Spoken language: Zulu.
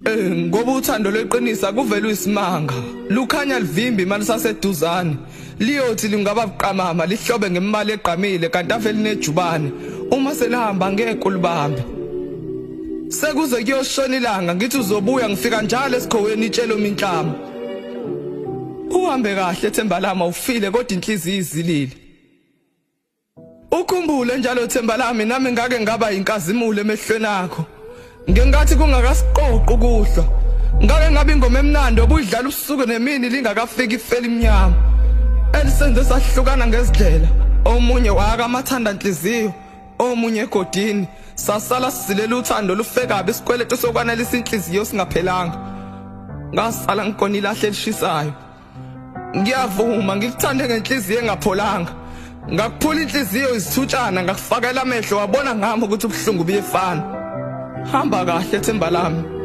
Ngoba uthando lweqiniso akuvele uyisimanga lukhanya livimbi imali saseduzane liyothi lingaba buqamama lihlobe ngemali egqamile kanti ave linejubane uma selihamba ngeke ulibambe sekuze kuyoshona ilanga ngithi uzobuya ngifika njalo esikhoweni itshelo minhlama uhambe kahle themba lami awufile kodwa inhliziyo izilile Ukhumbule njalo themba lami nami ngake ngaba inkazimulo emehlweni akho. Ngenkathi kungakasiqoqi ukuhlwa. Ngake ngabe ingoma emnandi obuyidlala ubusuku nemini lingakafiki ifeli imnyama. Elisenze sahlukana ngezindlela. Omunye waka amathanda nhliziyo, omunye egodini. Sasala sizilela uthando olufekabi isikweletu sokwanelisa inhliziyo singaphelanga. Ngasala ngikona ilahle elishisayo. Ngiyavuma ngikuthande ngenhliziyo engapholanga. Ngakuphula inhliziyo izithutshana ngakufakela amehlo wabona ngami ukuthi ubuhlungu buyefana. Hamba kahle themba lami.